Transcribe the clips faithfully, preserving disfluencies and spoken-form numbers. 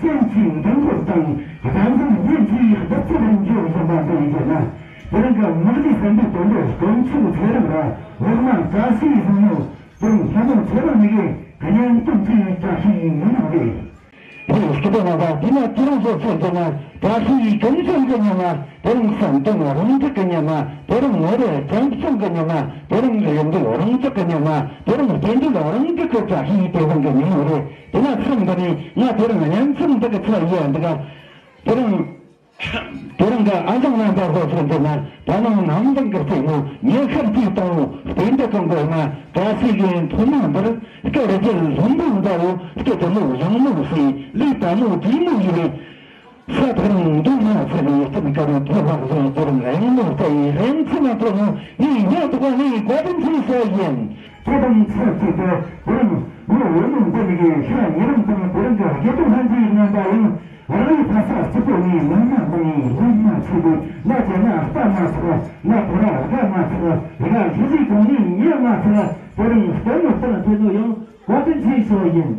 ཅན་གྱི་འདུན་འཁོར་དང་། རྒྱལ་འཛིན་ཡིད་ཀྱི་བདག་ཅག་འཇོམས་བཞིན་པ་འདི་ཡིན་ན། དེ་རིང་གི་དམག་སྡེ་གསུམ་པའི་དོན་དུ་དཀོན་མཆོག་ཚེ་རིང་ར་འོག་མ་བཀྲ་ཤིས་བཟང་མོ་དང་ལྷ་མོ་ཚེ་རིང་གཉིས་ཀྱི་གཉེན་སྟོན་གྱི་བཀྲ་ཤིས་ཉིན་མོ་རེད། ཧེ་སྐུ་དྲག་རྣམ་པ། འདི་ན་དེ་རིང་བཟོ་ཚོད་འདི་ན་བཀྲ་ཤིས་ཀུན་འཛོམས་ཀྱི་ཉི་མ། དེ་རིང་བསམ་དོན་རང་གྲོལ་གྱི་ཉི་མ། དེ་རིང་ངོ་རེ་བྱམས་སྐྱོང་གི་ཉི་མ། དེ་རིང་རེ་འདོད་རང་འཇགས་ཀྱི་ཉི་མ། དེ་རིང་རྟེན་འབྲེལ་རང་འགྲིག་གི་བཀྲ་ཤིས་དེ་བཟང་གི་ཉིན་མོ་རེད། དེ་ན་མཚམས་འདི་ནས་ང་དེ་རིང་གཉེན་མཚམས་འདི་གི་ཚར་ཡས་འདི་ག་དེ་རིང་དེ་རིང་གི་ཨ་ཞང་རྣམ་པ་སློབ་གསོ་འདི་ན་ད་ནང་ནང་འདང་གི་རྩེད་མོ་ཉི་ཤར་གྱི་དང་པོ་སྟོན་འདི་གང་དགོས་ན། བཀྲ་ཤིས་ཀྱི་མཐུན་མ་འདིར་སྐད་རྒྱལ་ལྷུན་པོ་འདྲ་བོ། སྐད་དུ་མོ་བཟང་མོ་ཟེར། ལུས་དང་མོ་དྲིན་མོ་ཡིན་པས། ས་དང་འདུག་མ་ཚེ་ནས་སྟོན་ཀ་རུ་ཐོད་པ་བཟང་། དེ་རིང་རིང་མོ་ལྟ་ཡི་རིང་ཚེ་ན་ཐོབ་ནོ། ངའི་ཉག་ཐོག་ནས་བཀའ་དྲིན་ཆེ་ཟེར་ཡིན། དེ་དང་ཆབས་ཅིག་ཏུ་དེ་རིང་ལོ་བོད་མི་འདི་ཉིད་ཀྱི་ཤ་ཉེ་རིང་དང་། དེ་རིང་གི་དགེ་ཐོག་ལྷན་རྒྱས་རྣམ་པ་ཡང་རང་ཡི་ཕ་ས་སྤྱི་པོ་ནས་ལུང་མ་བཏང་ཡི་ལུང་མ་ཆེ་བས། ལ་བྱས་ན་རྟ་མ་ཆག་ལ་ཐོ་ར་སྒ་མ་ཆག་ར་ཞི་བཞི་གོང་ནས་ཉེ་མ་ཆག་དེ་རིང་སྟོན་མོ་སྟོན་ཐེ་ནོ་ཡང་བཀའ་དྲིན་ཆེ་ཟེར་ཡིན།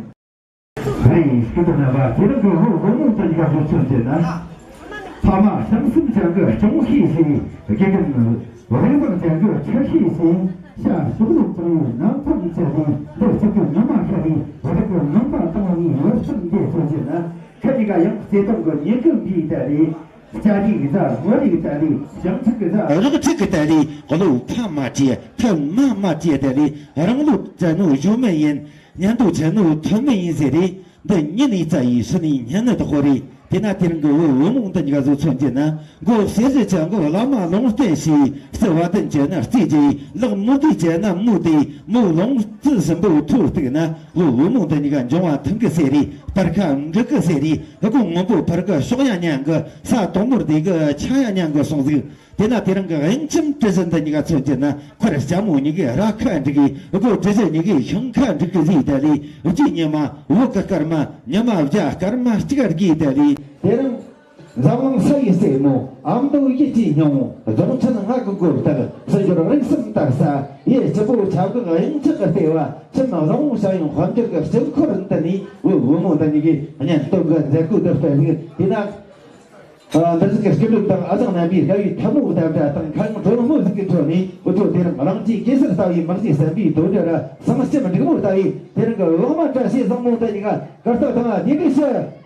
རེད། སྐུ་དྲག་རྣམ་པ། དེ་རིང་གི་ལྷོ་སྒོ་མོ་དུ་ཡག་བཟོ་ཚོད་འདི་ན། ཕ་མ་བྱམས་སེམས་ཅན་གྱི་སྐྱོང་ཤེས་ཤིང་། དགེ་རྒན་རིག་འཛིན་ཅན་གྱི་ཆ་ཤས་ཤིང་། ཤ་ཤུགས་ལུག་ཚང་བའི་ནང་ཐོག་གི་ཆ་ཤས་འདི་གཅིག་གི་ཉི་མ་ཤ་རེ་རིག་གི་ནང་པ་བཏང་བའི་འོད་ཟེར་འདི་ཚོད་འདི་ན། ཁ་ཅིག་ག་ཡང་བརྩེ་དུང་གི་ཉེན་ཁ་འདིའི་ད་རེད། སྐྱ་རིགས་ད་ངོ་རིགས་ད་རེད། བྱང་ཆུབ་ཀྱི་ད་རོགས་ཚིག་གི་ད་རེད། བློ་ཕམ་མ་བྱེད། ཐབས་མ་མ་བྱེད་ད་རེད། རང་ལུགས་ད་ནོ་ཡོད་མ་ཡིན། ཉན་དུ་ཆ་ནོ་ཐོན་མི་ཡིན་ཟེར་རེད། འདི་ཉིན་ནས་རྩ་ཡི་ཧྲི་ནས་ཉན་ནི་དག་གོ་རེད། དེ་ན་དེ་རིང་གི་བུ་བུ་མོ་འདི་གཉིས་ཀ་བཟོ་ཚོད་འདི་ན། མགོ་གསེར་གྱི་ཆ་མགོ་བླ་མ་ལོང་བསྟན་ཞེས། རྩི་བ་དན་བྱས་ན་རྩིས་རྗེས། ལག་མོ་དེ་བྱས་ན་མོ་དེ། མོ་ལོང་རྩི་སྲིན་པོ་ཐོ་གཏུགས་ན། བུ་བུ་མོ་འདི་གཉིས་ཀ་འབྱུང་བ་མཐུན་གི་ཟེར་རེད། སྤར་ཁ་འགྲིག་གི་ཟེར་རེད། སྒོ་སྔོན་པོ་ཕར་གི་ཕྱོགས་ཡ་མཉན་གི། ས་དོག་མོར་དེ་གི་ཆ་ཡ་མཉན་གི་སོང་ཟིག་དེ་ན་དེ་རིང་གི་དབྱངས་ཁྱིམ་དྲི་ཟིན་འདི་གཉིས་ཀ་ཚོད་འདི་ན། ཁར་ལྕམ་མོ་གཉིས་ཀའི་ར་ཁ་འགྲིག་གི། སྒོ་དྲི་ཟིན་གཉིས་ཀའི་ཤིང་ཁ་འགྲིག་གི་ཟིག་ད་ལི། གཅིག་ཉི་མ་བོད་གི་སྐར་མ། ཉི་མ་བརྒྱ་སྐར་མ་གཅིག་དགོས་ད་ལི། དེ་རིང་འཛམ་གླིང་ས་ཡི་རྩེ་མོ། ཨ་མདོ་ཡུལ་གྱི་སྙིང་པོ། རྫོང་ཆེན་ལྔ་གི་སྒོ་བཏགས། སྲིད་འབྱོར་རིག་གསུམ་དར་ས། ཡུལ་སྤྱི་བོ་ཆབ་འགག་དབྱངས་ཅན་གྱི་ལྟེ་བ། ཁྱིམ་བཟང་བོ་ཞིང་དཔལ་འབྱོར་གྱི་དཀྱིལ་འཁོར་འདི་ནས། བུ་བུ་མོ་འདི་གཉིས་ཀྱི་གཉེན་སྟོན་གྱི་མཛད་སྒོ་འདི་སྤེལ་ཟིག་དེ་ན། ཨ། འདི་ཟིག་གི་སྐུ་མགྲོན་དང་ཨ་ཞང་རྣམ་པས་དགའ་བའི་ཐལ་མོ་བརྡབ་འདྲ་དང་། ཁ་ཡོང་དྲོན་མོ་ཟིག་གི་ཁྲོད་ནས། འུ་ཚོ་དེ་རིང་རང་རྒྱལ་གེ་སར་ལྟ་བུའི་དམག་སྤྱི་བསམ་པའི་དོན་འགྲུབ་ར་གསང་སྐྱེམས་འབྲུག་མོ་ལྟ་བུའི་དེ་རིང་གི་འོག་མ་བཀྲ་ཤིས་བཟང་མོ་དེ་གཉིས་ཀ་གར་སྟེགས་སྟེང་ལ་གདན་འདྲེན་ཞུ།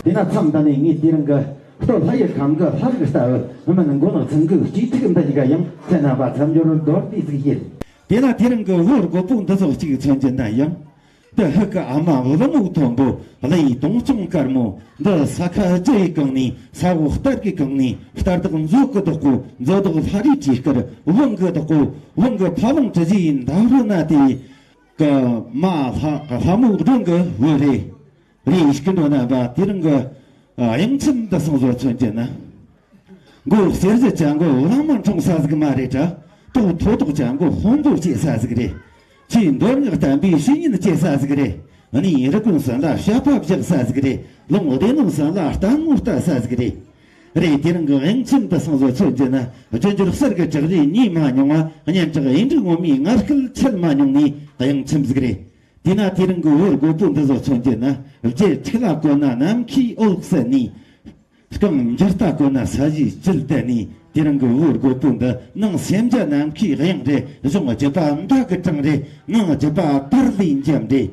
དེ་ན་མཚམས་འདི་ནས་ངས་དེ་རིང་གི་སྟོད་ལྷ་ཡི་ཁམས་ཀྱི་ལྷ་རིགས་ལྟ་བུ་མི་མེད་མགོ་ནག་ཚང་གི་སྤྲེལ་ཕྲུག་འདི་གཉིས་ཀ་ཡང་སེམས་རྣམ་པ་མཚམས་སྦྱོར་མདོར་བསྡུས་ཟིག་བྱེད། དེ་ན་དེ་རིང་གི་བོད་རྒོད་པོ་འདི་ཚོ་གཅིག་མཚོན་གྱི་ན་ཡང་། འདི་ཧི་ཀི་ཨ་མ་བུ་མོ་མཐོན་པོ། གླུ་ཡི་དུང་སྐྱོང་དཀར་མོ། འདི་ས་ཁ་རྒྱུ་ཡི་གང་ནས། ས་འོག་གཏར་གི་གང་ནས། གཏར་བདག་མཛོ་གི་བདག་པོ། མཛོ་བདག་ལྷ་རིའི་བྲིས་དཀར། བང་གི་བདག་པོ། བང་གི་ཕ་བོང་གྲུ་བཞི་ཡི་མདའ་རོ་ན་དེ་གི་མ་ལྷ་ལྷ་མོ་སྒྲོན་གི་བུ་རེད། རེད། སྐུ་མགྲོན་རྣམ་པ། དེ་རིང་གི་དབྱངས་ཁྱིམ་འདི་སོང་བཟོ་མཚོན་གྱི་ན། མགོ་གསེར་གྱི་ཅ་མགོ་བླ་མ་འཁྲུངས་ས་ཟིག་མ་རེད་དྲ། ཏོག་མཐོ་ཏོག་ཅ་མགོ་དཔོན་པོ་སྐྱེས་ས་ཟིག་རེད། ཆེས་མདོ་སྔགས་བསྟན་པའི་བཤེས་གཉེན་སྐྱེས་ས་ཟིག་རེད། གནས་རི་ཀུན་གསུམ་ལ་བཤད་པ་བཞག་ས་ཟིག་རེད། ལུང་སྡེ་སྣོད་གསུམ་ལ་ལྟ་ངོ་ལྟ་ས་ཟིག་རེད། རེད། དེ་རིང་གི་དབྱངས་ཁྱིམ་འདི་སོང་བཟོ་མཚོན་གྱི་ན། རྒྱུ་འབྱོར་གསེར་གྱི་བྲག་རི་རྙེད་མ་མྱོང་བ། སྙན་གྲགས་ཡིན་འབྲུ་ངོ་མའི་ངར་སྐད་ཁྱེར་མ་མྱོང་ནི་དབྱངས་ཁྱིམ་ཟིག་རེད། དེས་ན་དེ་རིང་གི་བོད་རྒོད་པོ་འདི་ཚོ་མཚོན་གྱི་ན། རྒྱུ་ཕྲུག་ལ་བཀོད་ན་ནམ་མཁའི་འོད་གསལ་ནས། རྐང་འགྱུར་ལྟ་བཀོད་ན་ས་གཞིའི་བཅུད་ལྡན་ནས། དེ་རིང་གི་བོད་རྒོད་པོ་འདི་ནང་སེམས་རྒྱ་ནམ་མཁའི་དབྱངས་རེད། གཞུང་བརྒྱུད་པ་མདའ་གི་གྲངས་རེད། ངག་བརྒྱུད་པ་དར་ལུས་འཇམ་རེད།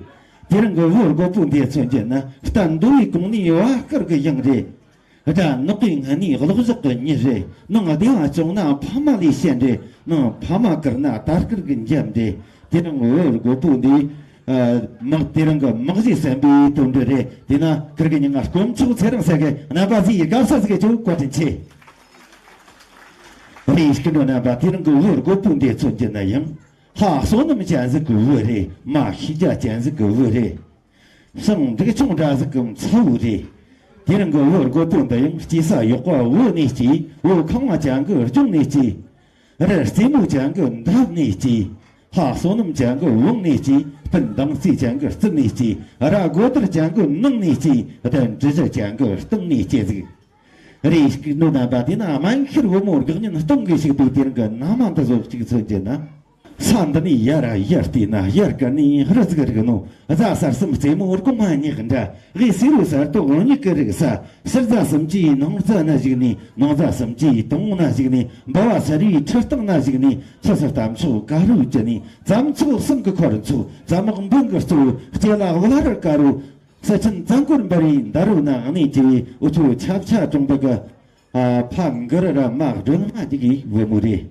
དེ་རིང་གི་བོད་རྒོད་པོ་འདི་མཚོན་གྱི་ན། རྟ་འདོ་བའི་གོང་ནས་བ་དཀར་གི་དབྱངས་རེད། དགྲ་ནག་པོའི་སྔུན་ནས་གློག་ཞགས་ཀྱི་ཉི་རེད། ནང་བདེ་བ་བྱུང་ན་ཕ་མ་ལས་ཞན་རེད། ནང་ཕ་མ་བཀུར་ན་དར་དཀར་གྱི་འཇམ་རེད། དེ་རིང་བོད་རྒོད་པོ་འདི། ཨ། དམག་དེ་རིང་གི་དམག་གཞི་ཟིན་པའི་དོན་འགྲུབ་རེད། དེས་ན་ཁིར་གི་མྱིང་ང་དཀོན་མཆོག་ཚེ་རིང་ཟེར་གི། རྣམ་པ་ཚོས་དགའ་ས་ཟིག་གི་ཅིག་བཀའ་དྲིན་ཆེ། རེད། སྐུ་མགྲོན་རྣམ་པ། དེ་རིང་གི་བོད་རྒོད་པོ་འདི་མཚོན་གྱི་ན་ཡང་། ལྷ་བསོད་ནམས་ཅན་ཟིག་གི་བུ་རེད། མ་ཤེས་རྒྱ་ཅན་ཟིག་གི་བུ་རེད། ཞིང་འབྲོག་ཆུང་འདྲ་ཟིག་གི་ཚ་བོ་རེད། དེ་རིང་གི་བུ་རྒོད་པོ་འདི་ཡང་སྐྱེས་ས་ཡག་པ་བོད་ནས་སྐྱེས། བོད་ཁང་བ་ཅན་གི་ལྗོངས་ནས་སྐྱེས། རི་རྩེ་མོ་ཅན་གི་འདབས་ནས་སྐྱེས། ལྷ་བསོད་ནམས་ཅན་གི་བང་ནས་སྐྱེས། སྤུན་མདངས་བསིལ་ཅན་གི་རྩིབས་ནས་སྐྱེས། ར་རྒོད་དར་ཅན་གི་ནང་ནས་སྐྱེས། གདན་དྲི་ཞིམ་ཅན་གི་སྟེང་ནས་སྐྱེས་ཟིག། རེད། སྐུ་མགྲོན་རྣམ་པ། དེས་ན་སྨན་ཤར་བུ་མོ་དགག་ཉེན་སྟོང་གིས་ཕྱུག་པའི་དེ་རིང་གི་མནའ་མ་འདི་ཚོ་གཅིག་མཚོན་གྱི་ན། ས་འདི་ནས་ཡར་ཡར་བལྟས་ན་ཡར་དཀར་ནས་རི་ཟིག་རིག་ནོ། རྫ་གསར་གསུམ་རྩེ་མོ་སྒོ་མ་ཉག་འདྲ། དབུས་སེ་རུ་གསར་ཏོག་མྱུ་གུ་རིག་ས། ཕྱི་རྫ་གསུམ་གྱི་ནང་རྫ་ན་བཞུགས་ནས། ནང་རྫ་གསུམ་གྱི་དང་ན་བཞུགས་ནས། འབུལ་བ་སར་བའི་ཁྲི་སྟེང་ན་བཞུགས་ནས། ཕྱི་སར་གཏམ་ཚོགས་དཀར་རུ་བཅུ་ནས། རྩམ་ཚོགས་གསུམ་གྱི་འཁོར་ཚོགས། རྩམ་འོག་འབུམ་གྱི་གཙོ་བོ། སྐྱེ་ལ་བླ་རུ་དཀར་རུ། ས་ཆེན་རྩ་འཁོར་འབར་བའི་འདའ་རུ་ན་གནས་ཀྱི་འུ་ཆོ་ཆབ་ཆ་གྲོང་པ་གི། ཨ། ཕ་གི་རི་ར་མ་སྒྲོལ་མ་འདི་གི་བུ་མོ་རེད།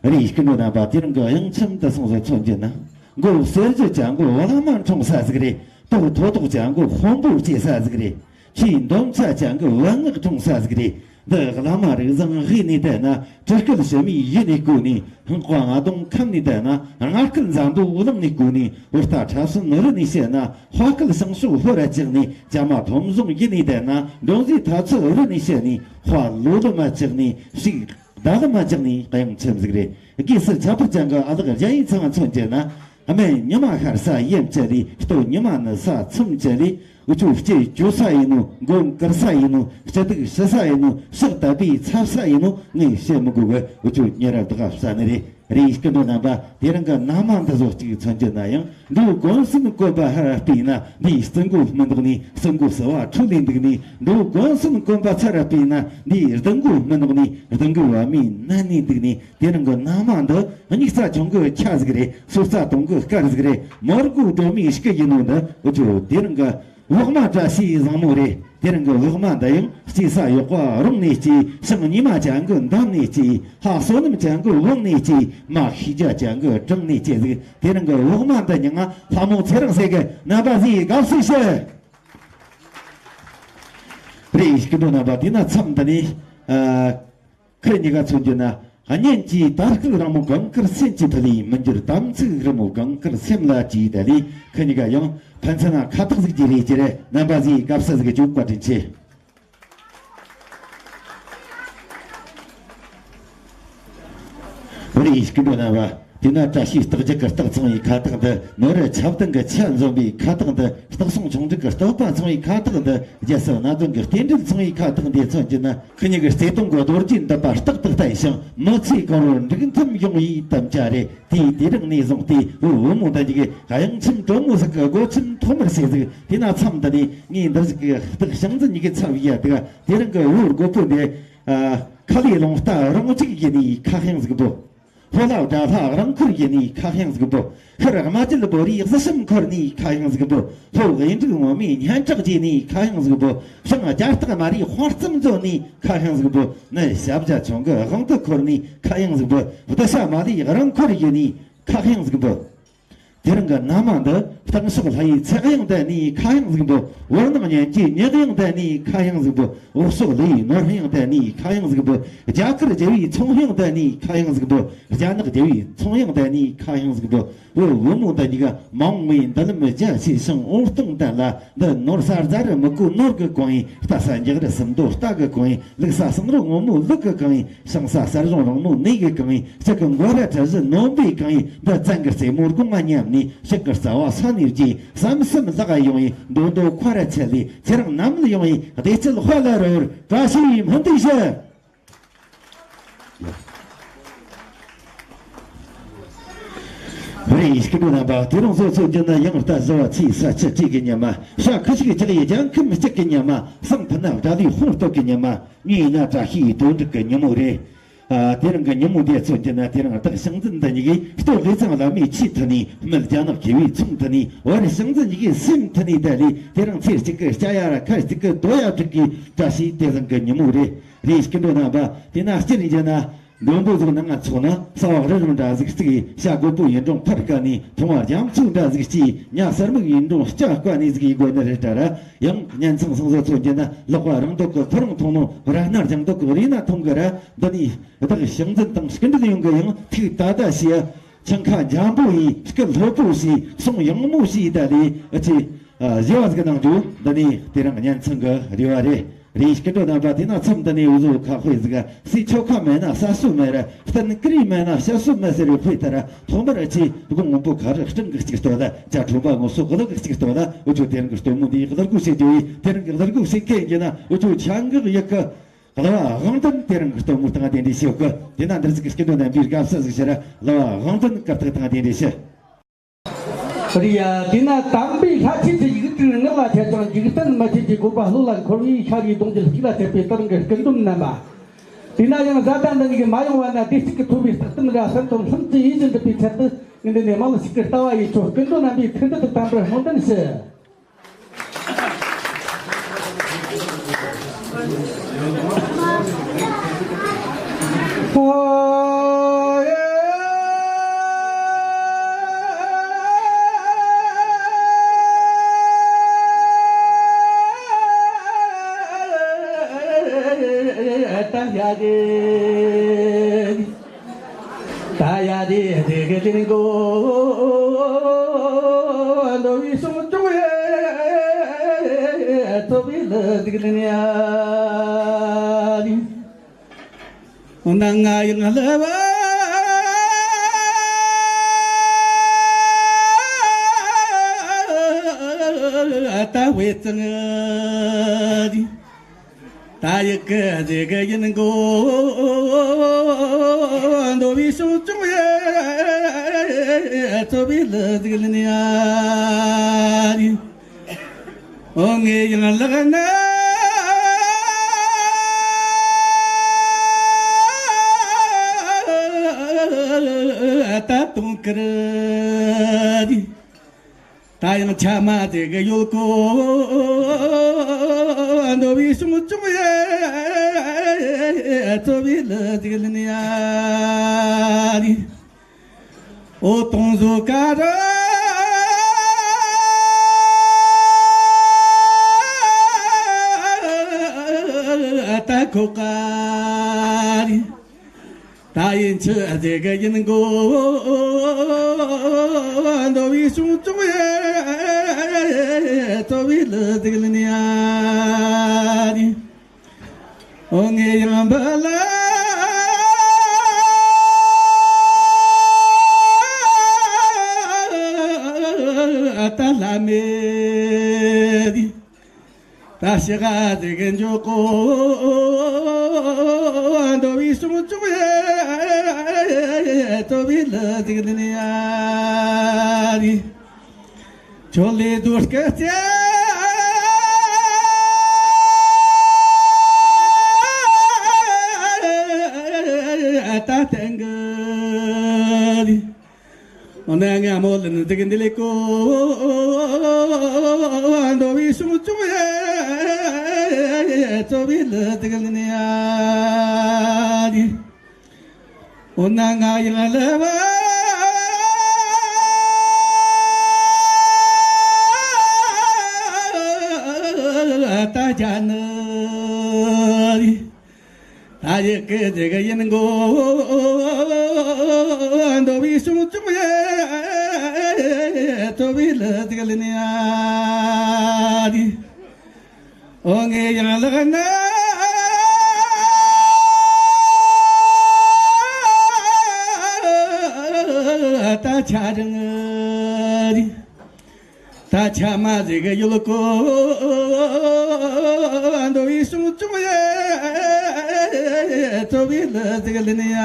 རེད། སྐུ་མགྲོན་རྣམ་པ། དེ་རིང་གི་དབྱངས་ཁྱིམ་དུ་སོང་ཟིག་མཚོན་རྒྱུ་ན། མགོ་གསེར་གྱི་ཅན་གི་བླ་མ་འཁྲུངས་ས་ཟིག་རེད། ཏོག་ཐོ་ཏོག་ཅན་གི་དཔོན་པོ་སྐྱེས་ས་ཟིག་རེད། ཆེས་འདོམ་ཆ་ཅན་གི་བུ་ངག་འཁྲུངས་ས་ཟིག་རེད། འདི་བླ་མ་རིགས་བཟང་དབུས་ནས་བསྡད་ན། སྤྲུལ་སྐུ་ཞི་མིའི་ཡུལ་ནས་བསྐོར་ནས། སྔགས་པ་རྔ་རྡུང་ཁམས་ནས་བསྡད་ན། རྔ་སྐད་འཛམ་བུ་གླིང་ནས་བསྐོར་ནས། བུ་རྟ་ཁྲ་གསུམ་རི་ནས་བཤད་ན། དཔའ་སྐད་ཞིང་ཤོག་ལྷོ་ར་བཅག་ནས། བྱ་མ་ཐོམ་བཟུང་ཡུལ་ནས་བསྡད་ན། འབྲོང་རྫས་ཐ་ཚིག་རི་ནས་བཤད་ནས། དཔའ་ལོ་ལོ་མ་བཅག་ནས། ཕྱུགས་ཟླ་ལ་མ་བཅག་ནས། གཡང་ཁྱིམ་ཟིག་རེད། དགེ་སེར་ཆ་པོ་ཅན་གྱི་ཨ་ལགས་གཞན་ཡིན་ཚང་མཚོན་རྒྱུ་ན། སྨན་ཉི་མ་ཤར་ས་ཡན་བཅད་ལས། སྟོད་ཉི་མ་ནུབ་ས་མཚམས་བཅད་ལས། འུ་ཆོ་སྐྱེ་གྱོ་ས་ཡིན་ནོ། མགོ་འཁུར་ས་ཡིན་ནོ། སྐྱིད་སྡུག་ཞུ་ས་ཡིན་ནོ། ཕྱག་བཏབ་པའི་ཚབ་ས་ཡིན་ནོ། ངས་བཤད་མི་དགོས་གི། འུ་ཆོ་ཉེ་རབས་དགའ་ས་ནི་རེད། རེད། སྐུ་མགྲོན་རྣམ་པ། དེ་རིང་གི་མནའ་མ་འདི་ཚོ་གཅིག་མཚོན་རྒྱུ་ན་ཡང་། འགྲོ་གོང་གསུམ་གོམ་པ་ཧར་སྤོས་ན། འདིའི་རྩི་མགོ་མི་འདོགས་ནས། རྩི་མགོ་ཟིལ་བ་འཁྲུ་ལས་འདུག་ནས། འགྲོ་གོང་གསུམ་གོམ་པ་ཚར་སྤོས་ན། འདིའི་རྡུལ་མགོ་མི་འདོགས་ནས། རྡུལ་མགོ་བ་མའི་མནན་ནས་འདུག་ནས། དེ་རིང་གི་མནའ་མ་འདི་སྙིགས་རྩ་ཆུང་གི་ཆ་ཟིག་རེད། སོ་རྩ་དུང་གི་སྐར་ཟིག་རེད། མོར་གོ་སྒྲོན་མེའི་སྐུ་ཡིན་ནོ་འདི། འུ་ཆོ་དེ་རིང་གི་འོག་མ་བཀྲ་ཤིས་བཟང་མོ་རེད། དེ་རིང་གི་འོག་མ་འདི་ཡང་སྐྱེས་ས་གཡོག་པ་རོང་ནས་སྐྱེས། ཤིང་ཉི་མ་ཅན་གི་འདམ་ནས་སྐྱེས། ལྷ་བསོད་ནམས་ཅན་གི་བང་ནས་སྐྱེས། མ་ཤེས་རྒྱ་ཅན་གི་བྲང་ནས་སྐྱེས་ཟིག། དེ་རིང་གི་འོག་མ་འདི་མྱིང་ང་ལྷ་མོ་ཚེ་རིང་ཟེར་གི། རྣམ་པ་ཚོས་དགའ་བསུ་ཞུ། རེད། སྐུ་མགྲོན་རྣམ་པ། དེས་ན་མཚམས་འདི་ནས། ཨ། ཁུ་གཉིས་ཀ་མཚོན་རྒྱུ་ན། གཉེན་གྱི་དར་སྐུད་རིང་མོ་གངས་དཀར་སེམས་ཀྱི་ཐུ་ལི། མི་འགྱུར་དམ་ཚིག་རི་མོ་གངས་དཀར་སེམས་ལ་གྱིས་ད་ལི། ཁུ་གཉིས་ཀ་ཡང་ཕན་ཚུན་ན་ཁ་ཐག་ཟིག་གྱིས་རེད་ཀྱི་རེད། རྣམ་པ་ཚོས་དགའ་བསུ་ཟིག་བཅུག་བཀའ་དྲིན་ཆེ། རེད། སྐུ་མགྲོན་རྣམ་པ། དེས་ན་བཀྲ་ཤིས་རྟགས་བརྒྱད་ཀྱི་རྟགས་ཚང་བའི་ཁ་བཏགས་འདི། ནོར་བུ་ཆབ་གདན་གྱི་ཆ་འཛོམས་པའི་ཁ་བཏགས་འདི། རྟགས་ཟུང་ཆུང་འབྲིང་གི་རྟགས་པ་ཚང་བའི་ཁ་བཏགས་འདི། རྒྱལ་སྲིད་སྣ་བདུན་གྱི་རྟེན་འབྲེལ་ཚང་བའི་ཁ་བཏགས་འདི་མཚོན་རྒྱུ་ན། ཁུ་གཉིས་ཀྱི་བརྩེ་དུང་གི་རྡོ་རྗེ་འདི་པ་རྟག་ཏུ་བརྟན་ཞིང་། མི་ཚེ་གང་རུང་འགྲིག་མཐུན་ཡོང་བའི་དམ་བཅའ་རེད། དེའི་དེ་རིང་ནས་བཟུང་སྟེ། བུ་བུ་མོ་འདི་གཉིས་ཀྱི་གཡང་ཁྱིམ་གྲོ་མོ་ཟིག་གི་སྒོ་ཁྱིམ་ཐོག་མར་བྱས་ཟིག། དེས་ན་མཚམས་འདི་ནས་ངས་འདི་ཟིག་གི་སྟག་ཞང་འཛིན་གཉིས་ཀྱི་ཚབ་ཡ་དེ་ག། དེ་རིང་གི་བུ་རྒོད་པོ་འདི། ཨ། ཁ་ལས་རླུང་རྟ་རང་འཇིགས་ཡིན་ནི་ཁ་གཡང་ཟིག་འབུ། ཕོ་ལ་དགྲ་ལྷ་རང་འཁོར་ཡིན་ནི་ཁ་གཡང་ཟིག་འབུ། ཤར་རྨ་རྒྱལ་བོ་རིའི་གཟི་ཤམ་འཁོར་ནི་ཁ་གཡང་ཟིག་འབུ། ལྷོ་གཡུ་འབྲུག་འོ་མའི་སྙན་གྲགས་རྒྱས་ནི་ཁ་གཡང་ཟིག་འབུ། བྱང་རྒྱ་སྟག་མ་རིའི་དཔང་རྩིབ་འཛོལ་ནི་ཁ་གཡང་ཟིག་འབུ། ནི་ཞབས་རྒྱ་ཆུང་གི་དབང་དུ་འཁོར་ནི་ཁ་གཡང་ཟིག་འབུ། བདུད་བྱ་མ་ལུས་རང་འཁོར་ཡིན་ནི་ཁ་གཡང་ཟིག་འབུ། དེ་རིང་གི་མནའ་མ་འདི། སྟེང་ཕྱོགས་ལྷ་ཡི་ཚེ་གཡང་ལྡན་ནི་ཁ་གཡང་ཟིག་འབུ། བར་སྣང་གཉན་གྱི་ཉག་གཡང་ལྡན་ནི་ཁ་གཡང་ཟིག་འབུ། འོག་ཕྱོགས་ལུས་ཡི་ནོར་གཡང་ལྡན་ནི་ཁ་གཡང་ཟིག་འབུ། རྒྱ་གར་རྒྱལ་བའི་ཚོང་གཡང་ལྡན་ནི་ཁ་གཡང་ཟིག་འབུ། རྒྱ་ནག་རྒྱལ་བའི་ཚོང་གཡང་ལྡན་ནི་ཁ་གཡང་ཟིག་འབུ། བུ་བུ་མོ་འདི་གཉིས་ཀ་མ་འོངས་པའི་མདུན་ལམ་རྒྱ་ཆེ་ཞིང་འོད་སྟོང་ལྡན་ལ། འདི་ནོར་ས་རྫ་རི་མི་བཀོད་ནོར་གི་གང་ཡིན། རྟ་ས་འཇག་རི་སུམ་མདོ་རྟ་གི་གང་ཡིན། ལུག་ས་ཟངས་རི་སྔོན་མོ་ལུག་གི་གང་ཡིན། ཤིང་ས་གསར་བྱུང་རིང་མོ་ནས་གི་གང་ཡིན། ལྕགས་ཀྱི་མགོ་ར་གྲུ་བཞི་ནོམ་པའི་གང་ཡིན། འདི་བཙན་གྱི་རྩེ་མོ་སྒོ་ང་ཉམས་ནས། ཕྱུག་གི་རྩ་བ་ས་ནས་རྒྱས། བསམ་སེམས་ལག་ཡོང་ཡིན། མདོ་མདོ་ཁ་ར་ཆད་ལས། ཚེ་རིང་ནམ་ལ་ཡོང་ཡིན། བདེ་སྐྱིད་དཔལ་ལ་རོལ། བཀྲ་ཤིས་སྨོན་འདུན་ཞུ། རེད། སྐུ་མགྲོན་རྣམ་པ། དེ་རིང་སོ་སོ་རྒྱུ་ན་ཡང་རྟ་བཟི་བ་ཚེས་ས་ཆུ་སྤྲེལ་གི་ཉི་མ། ཤ་ཁུ་ཤིག་ལྕགས་ཡི་རྒྱང་ཁམ་སྐྱིད་གི་ཉི་མ། སང་ཕུ་ན་དགྲ་ལུས་དཔུང་སྟོབས་ཀྱི་ཉི་མ། ཉིན་ན་བཀྲ་ཤིས་དོན་འགྲུབ་ཀྱི་ཉིན་མོ་རེད། ཨ། དེ་རིང་གི་ཉིན་མོ་འདི་མཚོན་རྒྱུ་ན། དེ་རིང་སྟག་ཞང་འཛིན་འདི་གཉིས་ཀྱིས། སྟོད་དབུས་གཙང་ལམ་མེ་ཆུ་མཐུད་ནས། སྨད་རྒྱ་ནག་ཁེ་བའི་ཚོང་མཐུད་ནས། བར་ཞང་འཛིན་གཉིས་ཀྱིས་སེམས་མཐུད་ནས་བསྡད་ལས། དེ་རིང་ཚེ་གཅིག་གི་སྐྱ་ཡ་ར་ཁ་གཅིག་གི་རྡོ་ཡ་གྲུག་གི་བཀྲ་ཤིས་དེ་བཟང་གི་ཉིན་མོ་རེད། རེད། སྐུ་མགྲོན་རྣམ་པ། དེས་ན་སྤྱིར་ཡིན་རྒྱུ་ན། མགྲོན་པོ་ཟིག་ནང་ང་ཚོགས་ན། ས་འོག་རི་རོང་འདྲ་ཟིག་བརྩིགས། ཤ་རྒོད་པོ་ཡིན་རུང་ཕར་བཀལ་ནས། མཐོང་བ་རྒྱ་མཚོ་འདྲ་ཟིག་སྐྱེས། ཉ་སེར་མིག་ཡིན་རུང་སྐྱ་བཀལ་ནས་ཟིག་ཡིན་དགོས་ནི་རེད་ད་ར། ཡང་གཉེན་ཚང་སོང་ཟིག་མཚོན་རྒྱུ་ན། ལག་པ་རིང་མདོག་གི་ཁོ་རང་མཐོང་ནོ། ར་སྣ་རྒྱང་མདོག་གི་རི་སྣ་མཐོང་གི་ར། འདི་ནས་སྟག་ཞང་འཛིན་དང་སྐུ་མགྲོན་ཡོང་གི་ཡང་། ཐུགས་ད་ད་བྱས། ཆང་ཁ་འཇམ་པོ་ཡིས། སྐུ་ལྷོད་པོ་བྱས། གསུང་ཡང་མོ་བྱས། ད་ལས་ཨ་ཅེ། ཨ། བཞི་བ་ཟིག་གནང་རྒྱུ། འདི་ནས་དེ་རིང་གཉེན་ཚང་གི་རེ་བ་རེད། རེད། སྐུ་མགྲོན་རྣམ་པ། དེས་ན་མཚམས་འདི་ནས་འུ་ཟོ་ཁ་དཔེ་ཟིག། སྲས་ཆོ་ག་མེད་ན་ས་སྲོད་མེད་ར། སྟན་ཀི་རི་མེད་ན་ཤ་སྲོད་མེད་ཟེར་བའི་དཔེ་ལྟར། ཐོག་མར་ཨ་ཅེ་དགུང་སྔོན་པོ་ཁ་རི་སྤྲིན་གྱི་གཅིག་ལྟོས་ལ། བྱ་ཁྲོན་པ་ངོ་སོ་གློག་གི་གཅིག་ལྟོས་ལ། འུ་ཆོ་དེ་རིང་གི་སྟོན་མོ་འདིའི་གླུ་སྒོ་ཕྱེ་རྒྱུ་ཡིན། དེ་རིང་གི་གླུ་སྒོ་ཕྱེ་མཁན་ཡིན་ན། འུ་ཆོ་ཆང་གི་ཡི་གེ། ལ་བ་དབང་ལྡན་དེ་རིང་གི་སྟོན་མོ་དང་ལྡན་འདྲེ་ཞུ་གི། དེ་ན་འདིར་ཟིག་གི་སྐུ་མདུན་རྣམ་པའི་དགའ་བསུ་ཟིག་ཞུ་ར། ལ་བ་དབང་ལྡན་སྐུ་ཐུག་དང་ལྡན་འདྲེ་ཞུ། རེད་ཡ། དེ་ན་དམ་པའི་ལྷ་ཆོས་ཀྱི་ཡིག་དྲུག་ངག་ལ་འཆད་ཅིང་འཇིག་རྟེན་མི་ཆོས་ཀྱི་བཀོད་པ་བློ་ལ་འཁོར་བའི་ཤ་རུས་གདུང་རྒྱུད་གཅིག་ལ་ཆད་པའི་དེ་རིང་གི་སྐུ་མདུན་རྣམ་པ། དེ་ན་ཡང་བཟའ་ཟླ་འདི་གཉིས་ཀྱིས་མ་ཡོང་བ་ན་བདེ་སྐྱིད་ཀྱི་ཐོབ་པའི་རྟགས་ཙམ་ར་སེམས་དང་ལྷུན་གྱིས་ཡིད་བཞིན་འགྲུབ་པའི་ཆེད་དུ། ངས་འདི་ནས་མང་ཞིག་གི་ལྟ་བ་ཡིས་ཁྱོད་སྐུ་མདུན་རྣམ་པའི་ཐུགས་འདུན་དུ་དམ་པར་སྨོན་འདུན་ཞུ། ད་ཡ་དེ་དེ་གི་ལིང་གོ་འདོ་བའི་སོང་ཅུང་ཡེ་ཐོབ་པའི་ལ་དེ་གི་ལིང་ཡ་དེ། འོ་ན་ང་ཡང་ལ་བ་ད་བེ་ཙང་དེ། ད་ཡི་གེ་ཟེ་གེ་ཡིན་གོ་འདོ་བའི་སོང་ཅུང་ཡེ་ཐོབ་པའི་ལ་ཟིག་ལ་ནི་ཡ་རི། འོ་ངས་ཡང་ལག་ན་ད་གཏོང་ཀི་རི། ད་ཡང་ཆ་མ་དེ་གི་ཡོད་གོ་འདོ་བའི་སོང་ཅུང་ཡེ་ཚོ་བའི་ལ་དེ་གི་ལ་ནི་ཡ་རི། འོ་དོང་བཟོ་ཀ་ར་ད་ཁོ་ཀ་རི། ད་ཡིན་ཆི་ཟེ་གེ་ཡིན་གོ་འདོ་བའི་སོང་ཅུང་ཡེ་ཚོ་བའི་ལ་དེ་གི་ལ་ནི་ཡ་རི། འོ་ངས་ཡང་འབུལ་ལ་ད་ལ་མེད་དེ། ད་ཤི་ག་དེ་གི་འཇོག་གོ་འདོ་བའི་སོང་ཅུང་ཡེ་ཐོབ་པའི་ལ་དེ་གི་ལ་ནི་ཡ་རི། ཆོ་ལེ་དུ་སྐད་ཅེ་ད་དེང་གི་འོ་ན་ང་མོ་ལ་ནི་དེ་གི་འདི་ལེ་གོ་འདོ་བའི་སོང་ཅུང་ཡེ་ཚོ་བའི་ལ་དེ་གི་ལ་ནི་ཡ་རི། འོ་ན་ང་ཡང་ལ་བ་ད་ཅ་ན་རི། ད་ཡི་གེ་དེ་གི་ཡིན་གོ་འདོ་བའི་སོང་ཅུང་ཡེ་ཚོ་བའི་ལ་དེ་གི་ལ་ནི་ཡ་རི། འོ་ངས་ཡང་ལག་ན་ད་ཆ་རང་རི། ད་ཆ་མ་ཟེ་གེ་ཡོད་གོ་འདོ་བའི་སོང་ཅུང་ཡེ་ཚོ་བའི་ལ་དེ་གི་ལ་ནི་ཡ་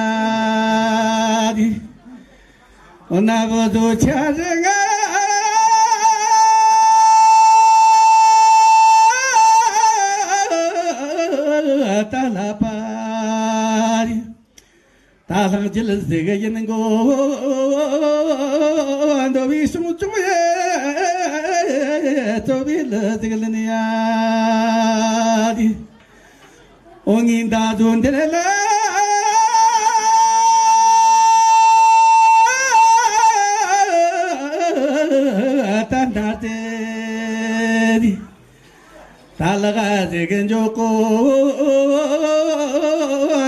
རི། འོ་ན་བུ་དུ་ཆ་རེ་ང་ད་ལ་པ་རི། ད་ལྷང་ཅི་ལ་ཟེ་གེ་ཡིན་གོ་འདོ་བའི་སོང་ཅུང་ཡེ་ཚོ་བའི་ལ་དེ་གི་ལ་ནི་ཡ་རི། འོ་ངའི་ཟླ་བཟོ་འདིར་ལ་ད་འདར་ཏེ་རི། ད་ལ་ག་ཟེ་གེ་འཇོག་གོ་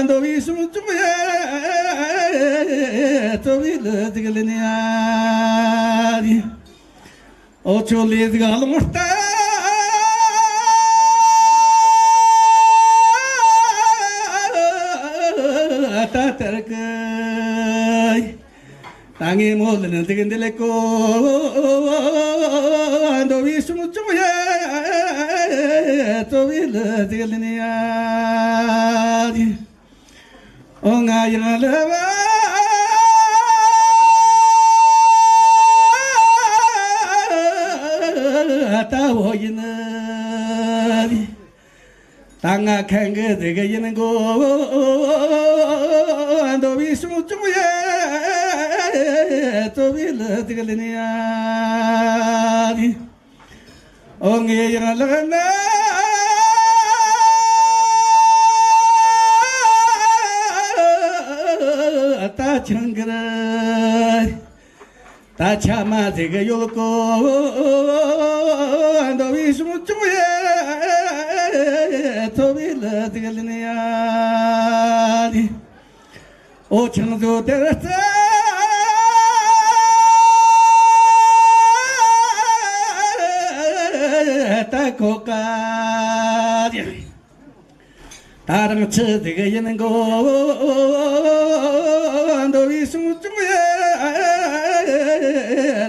འདོ་བའི་སོང་ཅུང་ཡེ་ཚོ་བའི་ལ་དེ་གི་ལ་ནི་ཡ་རི། འོ་ཆོ་ལེ་ཟིག་ལོང་ལྟ་ད་དར་གི། ད་ངའི་མོ་ལ་ནི་འདི་གི་འདི་ལེ་གོ་འདོ་བའི་སོང་ཅུང་ཡེ་ཚོ་བའི་ལ་དེ་གི་ལ་ནི་ཡ། ང་ཡང་ལ་བ་ལྟ་བུ་ཡིན། ད་ང་ཁན་གི་ཟིག་ཡིན་གོ། འདོ་བའི་སྲུང་སྐྱོང་ཡེ་ཐོབ་བའི་ལི་ཟིག་ལི་ནི་ཡ། ཨོ་ངེ་ཡང་ལག་ན་ད་ཆང་གི་ར། ད་ཆ་མ་ཟིག་ཡོད་གོ། འདོ་བའི་སྲུང་སྐྱོང་ཡེ་ཐོབ་བའི་ལི་ཟིག་ལི་ནི་ཡ། ཨོ་ཆང་བཟོ་དེར་རྩེ་ད་ཁོ་ཀ། ད་རང་ཆི་ཟིག་ཡིན་གོ། འདོ་བའི་སྲུང་སྐྱོང་ཡེ་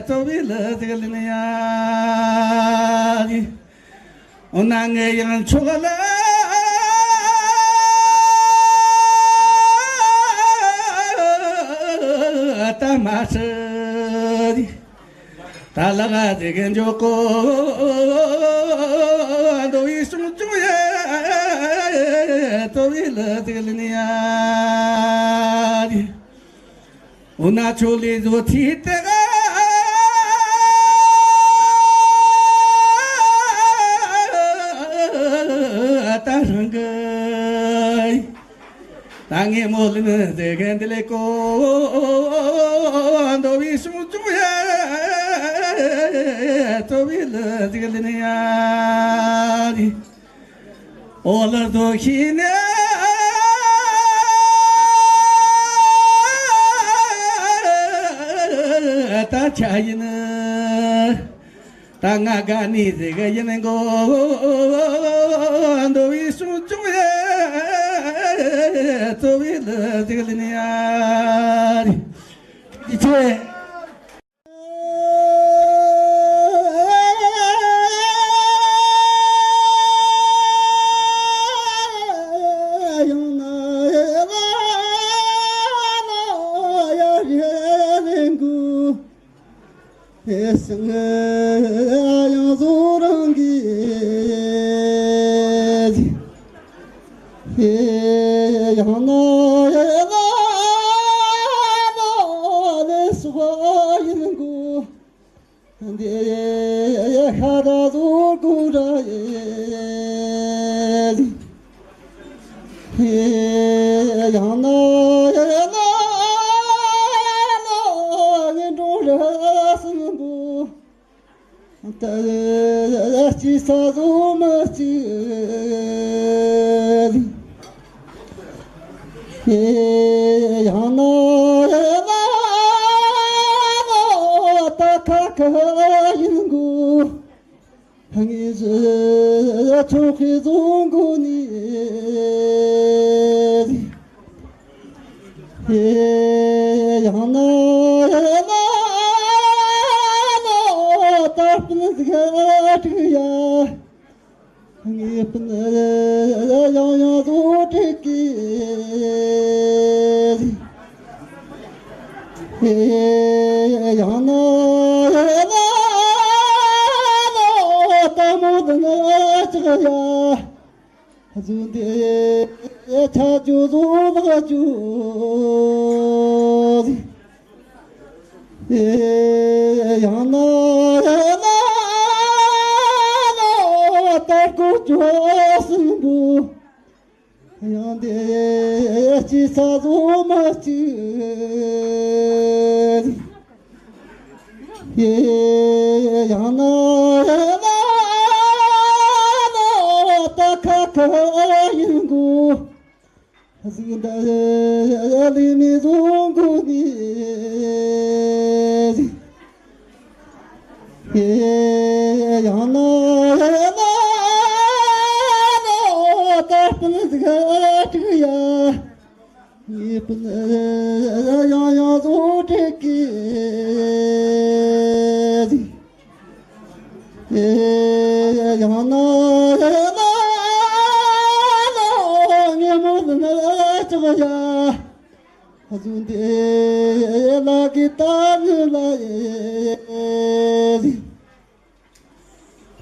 ཐོབ་བའི་ལི་ཟིག་ལི་ནི་ཡ། འོ་ན་ངས་ཡང་ཆོག་ལ་ད་མ་ཤི། ད་ལ་ག་དེ་གན་འཇོག་གོ། འདོ་བའི་སྲུང་སྐྱོང་ཡེ་ཐོབ་བའི་ལི་ཟིག་ལི་ནི་ཡ། འོ་ན་ཆོ་ལེ་བཟོ་ཚིག་དེ་ག་ད་རང་གི། ད་ངས་མོ་ལི་ནི་དེ་གན་དེ་ལེ་གོ། འདོ་བའི་སྲུང་སྐྱོང་ཡེ་ཐོབ་བའི་ལི་ཟིག་ལི་ནི་ཡ། ཨོ་ལ་དོ་ཤི་ནེ་ད་ཆ་ཡིན། ད་ང་ག་ནི་ཟིག་ཡིན་གོ། འདོ་བའི་སྲུང་སྐྱོང་ཡེ་ཐོབ་བའི་ལི་ཟིག་ལི་ནི་ཡ། ཡི་ཆེ། ཡང་ན་ཡང་ན་ལས་སུ་ཡིན་གོ། འདི་ཡ་ཤ་ར་ཟུ་གུ་ར་ཡེ། ཡང་ན་ཡང་ན་ལས་འགྲོ་ར་སུ་གུ། ད་ཅི་ས་ཟུ་མ་ཅི། ཡང་ན་ཡང་ན་ད་ཁ་ཁ་ཡིན་གོ། ངེས་ཚོགས་ཀྱི་བཟུང་གོ་ནི། ཡང་ན་ཡང་ན་ད་སྤུན་ཟིག་དྲུག་ཡ། ངེས་པ་ཡང་ཡང་བཟོ་དྲུག་གི། ཡང་ན་ཡང་ན་ད་མོ་ད་ན་ཅག་ཡ། བཟོ་འདི་ཆ་ཇོ་བཟོ་ལག་ཇོ། ཡང་ན་ཡང་ན་ད་གོ་ཇོ་སྲིན་པོ། ཡང་འདི་ཅི་ས་བཟོ་མ་ཅི། ཡང་ན་ཡང་ན་ད་ཁ་ཁ་ཡིན་གོ། གཟིགས་འདི་ལི་མི་བཟུང་གོ་ནི། ཡང་ན་ཡང་ན་ད་སྤུན་ཟིག་དྲུག་ཡ། ངེས་པ་ཡང་ཡང་བཟོ་དྲུག་གི། ཡང་ན་ཡང་ན་ངེས་མོ་ན་ཅག་ཡ། ཧ་ཟུ་འདི་ལ་གི་ད་ནི་ལ་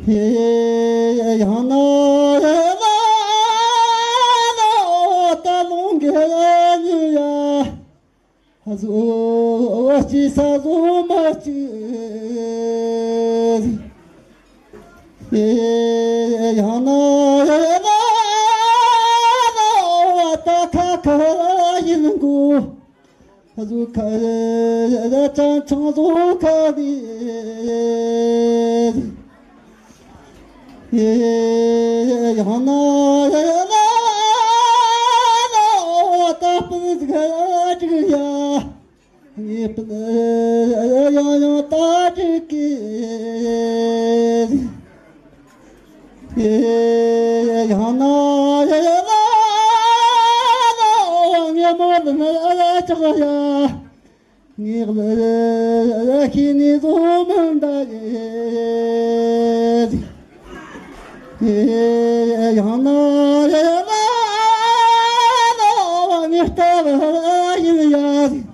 ཡེ་ཡང་ན་ལ་ལ་ད་ལོང་གི་ཡ། ཧ་ཟུ་ཨོ་ཅི་ས་ཟུ་མ་ཅི། ཡང་ན་ད་ཁ་ཁ་ཡིན་གོ། ཧ་ཟུ་ཁ་ཡ་ཅང་ཆང་ཟུ་ཁ་ནི། ཡང་ན་ད་སྤུན་ཟིག་ཡ་ཅིག་ཡ། ངའི་སྤུན་ཡང་ཡང་ད་ཅིག་གི། ཡང་ན་ཡང་ན་ངའི་མོ་ལ་ན་ཅག་ཡ། ངའི་ལ་ཤི་ནི་བཟོ་མི་འདའ་ཡེ། ཡང་ན་ཡང་ན་ངའི་ལྟ་བ་ཡིན་ཡ།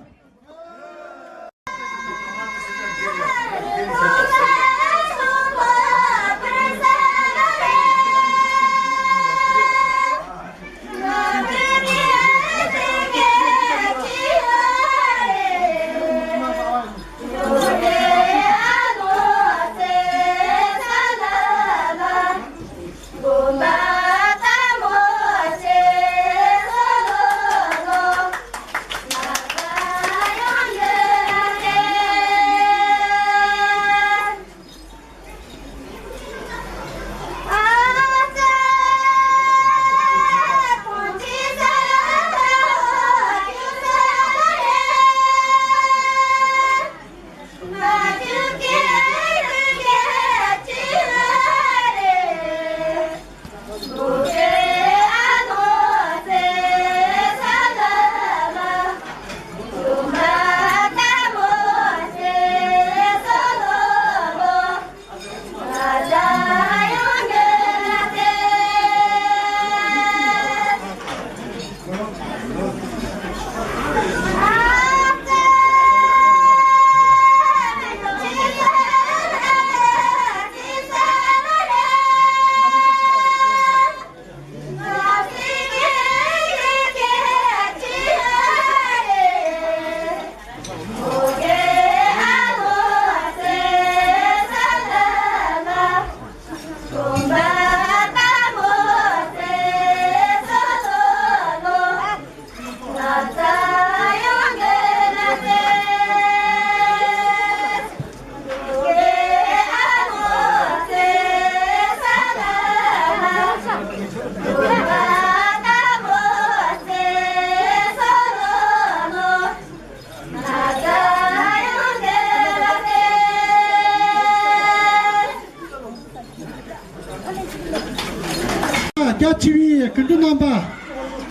རྒྱ་ཆེ་བའི་སྐུ་མགྲོན་རྣམ་པ།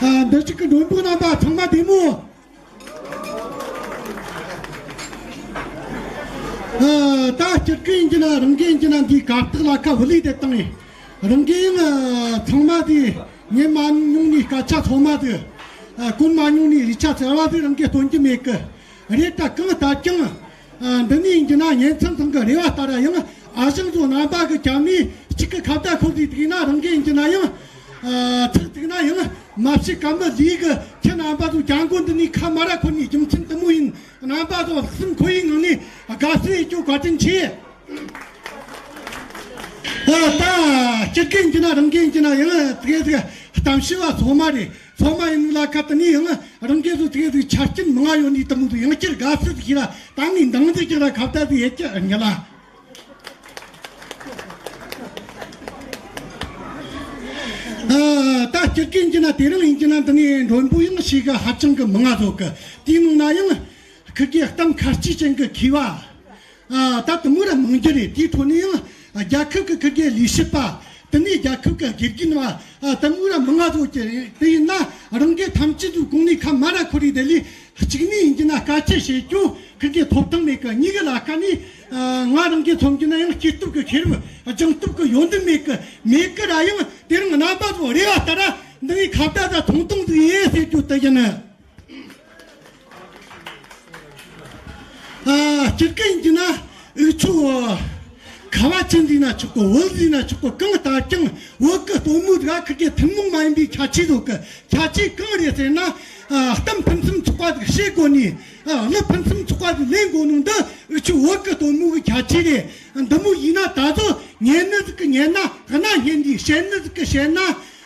ཨ། འདི་གཅིག་གི་མགྲོན་པོ་རྣམ་པ་ཚང་མ་བདེ་མོ། ཨ། ད་སྤྱིར་གི་ཡིན་གྱི་ན་རང་གི་ཡིན་གྱི་ན་འདིའི་གར་སྟེགས་ལ་ཁ་བུ་ལི་དེ་བཏང་ནས་རང་གི་ཡང་ཚང་མ་དེ་ཉན་མ་མྱོང་ནི་སྐད་ཆ་ཚང་མ་དེ། ཨ། གོ་མ་མྱོང་ནི་ཡིག་ཆ་གསར་བ་དེ་རང་གི་སྟོན་གྱི་མེད་གི། རེད། ད་གང་ལྟར་ཀྱང་། ཨ། འདི་ནས་ཡིན་གྱི་ན་ཉན་མཁན་ཚང་གི་རེ་བ་ལྟར་ཡང་ཨ་ཞང་ཚོ་རྣམ་པ་གི་རྒྱབ་ནས་གཅིག་གི་ཁ་བརྡ་འཁོར་ཟིག་དུས་ན་རང་གི་ཡིན་གྱི་ན་ཡང་། ཨ། ཚིག་དུས་ན་ཡང་མ་བྱེད་ཀ་མི་ལུས་གི་ཁྱེད་རྣམ་པ་ཚོ་རྒྱ་མགོ་འདི་ནས་ཁ་མ་ར་འཁོར་ནས་རྒྱུ་མཚན་དེ་མོ་ཡིན། རྣམ་པ་ཚོ་སེམས་ཁོ་ཡི་ངང་ནས་དགའ་བསུ་ཡེད་རྒྱུ་བཀའ་དྲིན་ཆེ། ཨ། ད་སྤྱིར་གི་ཡིན་གྱི་ན་རང་གི་ཡིན་གྱི་ན་ཡང་དེ་ག་ཟིག་གཏམ་ཤི་བ་ཚང་མ་རེད། ཚང་མ་ཡིན་ལ་ཁ་དེ་ནས་ཡང་རང་གི་ཚོ་དེ་ག་ཟིག་ཆ་རྐྱེན་མང་ཡོད་ནི་དེ་མོ་ཚོ་ཡང་བསྐྱར་དགའ་བསུ་ཟིག་ལ་ད་ངས་འདང་ཟིག་ཅིག་ལ་ཁ་བརྡ་ཟིག་ཡེད་ཀྱི་ཡིན་ལ། ཨ། ད་སྤྱིར་གི་ཡིན་གྱི་ན་དེ་རིང་ཡིན་གྱི་ན་འདི་ནས་མགྲོན་པོ་ཡང་ཞིག་གི་ཧ་ཅང་གི་མང་ང་ཚོ་གི། དེའི་ནང་ན་ཡང་ཁིར་གི་གཏམ་ཁ་ལྕེ་ཅན་གི་མཁས་པ། ཨ། ད་དེ་མོ་ར་མང་རྒྱུ་རེད། དེའི་ཁྲོད་ནས་ཡང་རྒྱལ་ཁབ་ཀྱི་ཁིར་གི་ལས་བྱེད་པ། དེ་ནས་རྒྱལ་ཁབ་ཀྱི་དགེ་རྒན་པ། ཨ། དེ་མོ་ར་མང་ང་ཚོ་གི་རེད། དེ་ཡིན་ན་རང་གི་ཐམས་ཅད་ཚོ་གོང་ནས་ཁ་མ་ར་འཁོར་རེད། དེ་ལས་གཅིག་ནས་ཡིན་གྱི་ན་དཀའ་སྤྱད་བྱེད་རྒྱུ་ཁིར་གི་ཐོབ་ཐང་མེད་གི། གཉིས་གི་ལ་ཁ་ནས། ཨ། ང་རང་གི་མཚོན་གྱི་ན་ཡང་སྐྱེས་སྟོབས་ཀྱི་ཤེས་རབ་སྦྱང་སྟོབས་ཀྱི་ཡོན་ཏན་མེད་གི། མེད་གི་ར་ཡང་དེ་རིང་རྣམ་པ་ཚོ་རེ་བ་ལྟར་འདི་ནས་ཁ་བརྡ་དང་ཐུང་ཐུང་ཟིག་ཡིན་ཟེར་རྒྱུ་དེ་ཡིན། ཨ། སྤྱིར་གི་ཡིན་གྱི་ན་འུ་ཆོ་ཁ་བ་ཅན་ཟིག་ན་ཆོག་གི། བོད་ཟིག་ན་ཆོག་གི། གང་ལྟར་ཀྱང་བོད་གི་སྟོན་མོ་ཟིག་ཁིར་གི་ཐུན་མོང་མ་ཡིན་པའི་ཁྱད་ཆོས་ཡོད་གི། ཁྱད་ཆོས་གང་རེད་ཟེར་ན། ཨ། གཏམ་ཕུན་སུམ་ཚོགས་པ་ཟིག་བཤད་དགོས་ནི། ཨ། གླུ་ཕུན་སུམ་ཚོགས་པ་ཟིག་ལེན་དགོས་ནོ་འདི་འུ་ཆོ་བོད་གི་སྟོན་མོ་གི་ཁྱད་ཆོས་རེད། འདི་མོ་ཡིན་ན་ད་གཟོད་ཉན་ནི་ཟིག་གི་ཉན་ན་རྣ་སྙན་དུས། བཤད་ནི་ཟིག་གི་བཤད་ན།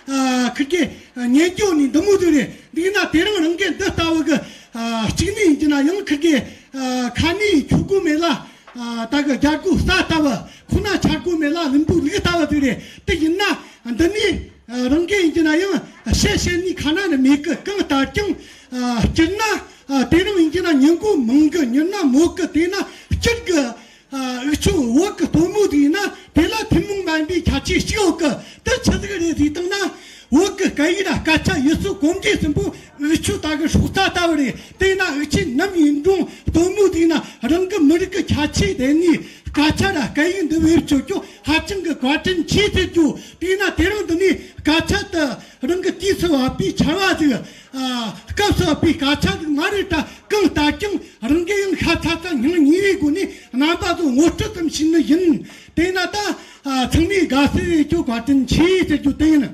ཨ། ཁིར་གི་ཉན་རྒྱུ་ནི་འདི་མོ་ཟིག་རེད། འདི་ཡིན་ན་དེ་རིང་རང་གི་འདི་ལྟ་བུ་གི། ཨ། གཅིག་ནས་ཡིན་གྱི་ན་ཡང་ཁིར་གི། ཨ། ཁ་ནས་ཁྱོ་དགོས་མེད་ལ། ཨ། ད་གི་རྒྱ་སྒོ་ས་ལྟ་བུ། ཁོ་ན་ཆ་དགོས་མེད་ལ་ལུམ་བུ་ལུག་ལྟ་བུ་ཟིག་རེད། དེ་ཡིན་ན་འདི་ནས། ཨ། རང་གི་ཡིན་གྱི་ན་ཡང་བཤད་བཤད་ནི་ཁ་ན་ནི་མེད་གི། གང་ལྟར་ཀྱང་། ཨ། སྤྱིར་ན། ཨ། དེ་རིང་ཡིན་གྱི་ན་ཉིན་གུང་མང་གི། ཉི་མ་མོ་གི། དེ་ན་སྤྱིར་གི། ཨ། འུ་ཆོ་བོད་གི་སྟོན་མོ་དེ་ཡིན་ན་དེ་ལ་ཐུན་མོང་མ་ཡིན་པའི་ཁྱད་ཆོས་གཅིག་ཡོད་གི། དེ་ཆི་ཟིག་རེད་ཟེར་བཏང་ན། བོད་གི་སྐད་ཡིག་ར་སྐད་ཆ་ཡུལ་སྲོལ་གོམས་འདྲིས་ཟིན་པོ་འུ་ཆོ་ད་གི་སྲོག་རྩ་ལྟ་བུ་རེད། དེ་ན་འུ་ཆོ་ནམ་ཡིན་རུང་སྟོན་མོ་དེ་ན་རང་གི་མི་རིགས་གི་ཁྱད་ཆོས་ལྡན་ནི་སྐད་ཆ་ར་སྐད་ཡིག་འདི་བེད་སྤྱོད་རྒྱུ་ཧ་ཅང་གི་བཀའ་དྲིན་ཆེ་ཟེར་རྒྱུ། དེ་ན་དེ་རིང་འདི་ནས་སྐད་ཆ་དེ་རང་གི་དུས་སུ་བབ་པའི་ཆར་བ་ཟིག་ཨ། སྐབས་སུ་བབ་པའི་སྐད་ཆ་ཟིག་མ་རེད་ད། གང་ལྟར་ཀྱང་རང་གིས་ཡང་ཤ་ཚ་ཚ་སྙིང་ཉེ་བའི་སྒོ་ནས་རྣམ་པ་ཚོ་ངོ་སྤྲོད་ཙམ་ཞུས་ནི་ཡིན། དེས་ན་ད། ཨ། ཚང་མས་དགའ་བསུ་ཡེད་རྒྱུ་བཀའ་དྲིན་ཆེ་ཟེར་རྒྱུ་དེ་ཡིན།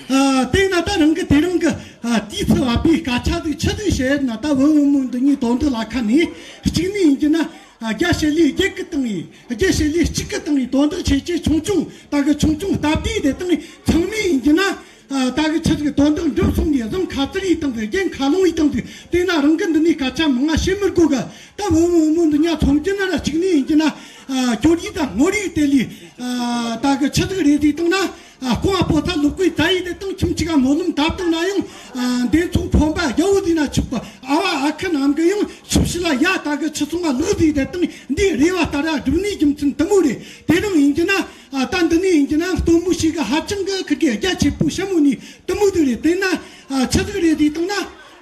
ཨ། དེས་ན་ད་རང་གི་དེ་རིང་གི། ཨ། དུས་ཚོད་བབ་པའི་སྐད་ཆ་ཟིག་ཆི་ཟིག་བཤད་ན། ད་བུ་བུ་མོ་འདི་གཉིས་དོན་དག་ལ་ཁ་ནས་གཅིག་ནས་ཡིན་གྱི་ན། ཨ། བརྒྱ་བཤད་ལས་བརྒྱད་ཀྱི་སྟེང་ནས། བརྒྱ་བཤད་ལས་གཅིག་གི་སྟེང་ནས་དོན་དག་ཆེ་ཆེ་ཆུང་ཆུང་། ད་གི་ཆུང་ཆུང་སྟབས་བདེ་དེ་སྟེང་ནས་ཚང་མས་ཡིན་གྱི་ན། ཨ། ད་གི་ཆི་ཟིག་དོན་དག་འགྲུབ་སོང་ནས་བཟང་ཁ་ཚིག་ཡིན་དང་ཟིག་རྒན་ཁ་ལོང་ཡིན་དང་ཟིག་དེས་ན་རང་གི་འདི་ནས་སྐད་ཆ་མང་ང་བཤད་མི་དགོས་གི། ད་བུ་བུ་མོ་འདི་གཉིས་མཚོན་གྱི་ན་ར་གཅིག་ནས་ཡིན་གྱི་ན། ཨ། སྐྱོར་ཡིག་དང་ངོར་ཡིག་དེ་ལས། ཨ། ད་གི་ཆི་ཟིག་རེད་ཟེར་བཏང་ན། ཨ། རྐང་བ་པོ་ཏ་ལུག་གུའི་རྩ་ཡིག་དེ་དང་ཁྱིམ་གཅིག་ག་སྨོན་ལམ་བཏབ་བཏང་ན་ཡང་། ཨ། འདི་ཚོ་ཕོན་པ་རྒྱལ་བོ་ཟེར་ན་ཆོག་གི། ཨ་བ་ཨ་ཁུ་རྣམས་ཀྱིས་ཡང་ཆུ་བྱི་ལ་ཡ་ད་གི་ཆུ་ཚོང་ང་ལུག་ཟེར་དེ་དང་འདིའི་རེ་བ་ལྟར་ར་སྒྲུབ་ནིའི་རྒྱུ་མཚན་དེ་མོ་རེད། དེ་རིང་ཡིན་གྱི་ན། ཨ། ད་འདི་ནས་ཡིན་གྱི་ན་སྟོན་མོ་ཞིག་གི་ཧ་ཅང་གི་ཁིར་གི་རྒྱ་ཆེ་པོ་ཞིབ་མོ་ནས་དེ་མོ་ཟིག་རེད། དེས་ན། ཨ། ཆི་ཟིག་རེད་ཟེར་བཏང་ན།